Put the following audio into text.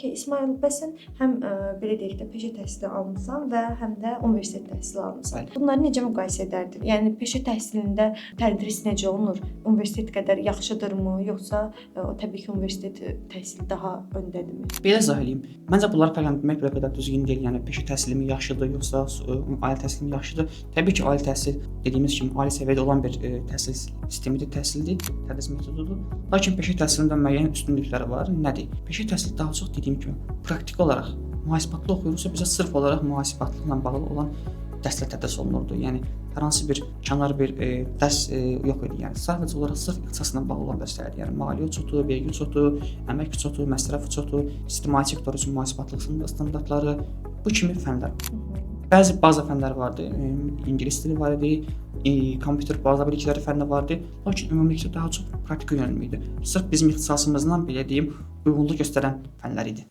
Ki, İsmayıl, bəs sən həm belə deyək də peşə təhsili almısan və həm də universitet təhsili almısan. Bəli. Bunları necə müqayisə edərdin? Yəni peşə təhsilində tədris necə olunur? Universitet qədər yaxşıdırmı, yoxsa o təbii ki, universitet təhsili daha öndədirmi? Belə izah eləyim. Məncə bunları fərqləndirmək bir qədər düzgün deyil. Yəni peşə təhsilimi yaxşıdır, yoxsa ali təhsilimi yaxşıdır? Təbii ki, ali təhsil dediyimiz kimi ali səviyyədə olan bir təhsil sistemidir, təhsildir, tədris metodudur. Lakin peşə təhsilində müəyyən üstünlükləri var. Nədir? Peşə təhsili daha çox dediyim kimi praktiki olaraq mühasibatlı oxuyuruqsa bizə sırf olaraq mühasibatlıqla bağlı olan dərslər tədris olunurdu. Yəni hər hansı bir kənar bir dərs yox idi. Yəni sadəcə olaraq sırf ixtisasla bağlı olan dərslər idi. Yəni maliyyə uçotu, vergi uçotu, əmək uçotu, məsrəf uçotu, ictimai sektor üçün mühasibatlıq standartları, bu kimi fənlər. Bəzi baza fənlər vardı. İngilis dili var idi, kompüter baza bilikləri fənni vardı. Lakin ümumilikdə daha çox praktik yönəlmli idi. Sırf bizim ixtisasımızla belə deyim, uyğunluq göstərən fənlər idi.